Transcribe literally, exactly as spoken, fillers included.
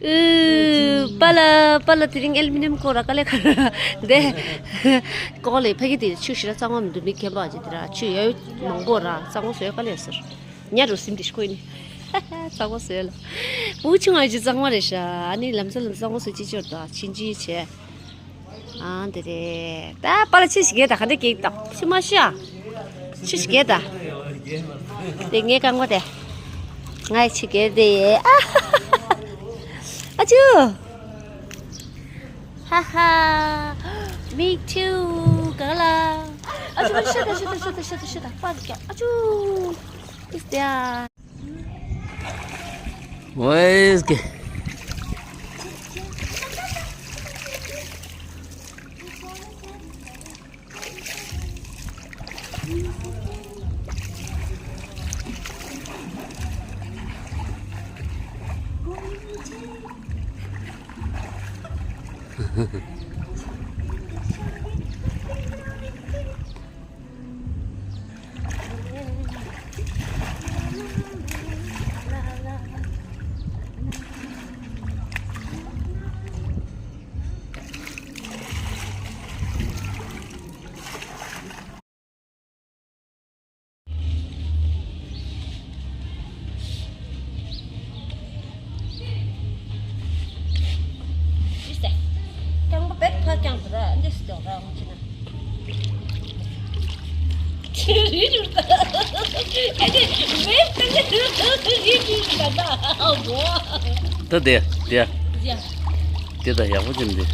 ཨུ། པཱ་ལགས། པཱ་ལགས། དེ་རིང་ཨེལ་མི་ནམ་སྐོར་ར་དཀའ་ལས་ཁག་ར་འདི། ཀོ་ལེ་ཕ་གི་དེ་ཆུ་ཞེ་དྲག་གཙང་མ་མི་འདུག་མི་ཁྱད་པར་ཅིག་དེ་ར་ཆུ་ཡོད་མང་པོ་ར་གཙང་མ་བཟོས་དཀའ་ལས་ཟེར། ཉ་རུ་སིམ་དེ་ཤི་ཁོ་ནི། གཙང་མ་བཟོས་ལ། བུ་ཆུང་ཨ་ཅི་གཙང་མ་རེད་ཤག་ཨ་ནི་ལམ་སང་ལམ་སང་གཙང་མ་བཟོས་ཅི་ཅོར་དང་ཕྱིན་ཅི་བྱས། ཨང་དེ་རེད། ད་པཱ་ལགས་ཆི་ཞིག་གེ་ད་ག་འདྲ་གེག་དང་ཕྱི་མ་ཤི་ཨ། ཆི་ཞིག་གེ་ད། དེ་ངའི་རྐང་པ་དེ། ང་ཡི་ཆི་གེ་དེ། ཨ་ཧ་ཧ། ཨ་ཅུ། ཧ་ཧ། Me too. ག་ལ། ཨ་ཅུ་ཤི་ད་ཤི་ད་ཤི་ད་ཤི་ད་ཤི་ད་པཱ་ལགས་ཀྱང་ཨ་ཅུ། Is there? Where is ge- རྐྱང་པ་བེད་ཕ་རྐྱང་དུ་ར་འདི་སུ་ལོག་ར་འོང་ཅི་ན། ད་དེ་དེ་དེ་ད་ཡག་པོ་ཅིག་འདི།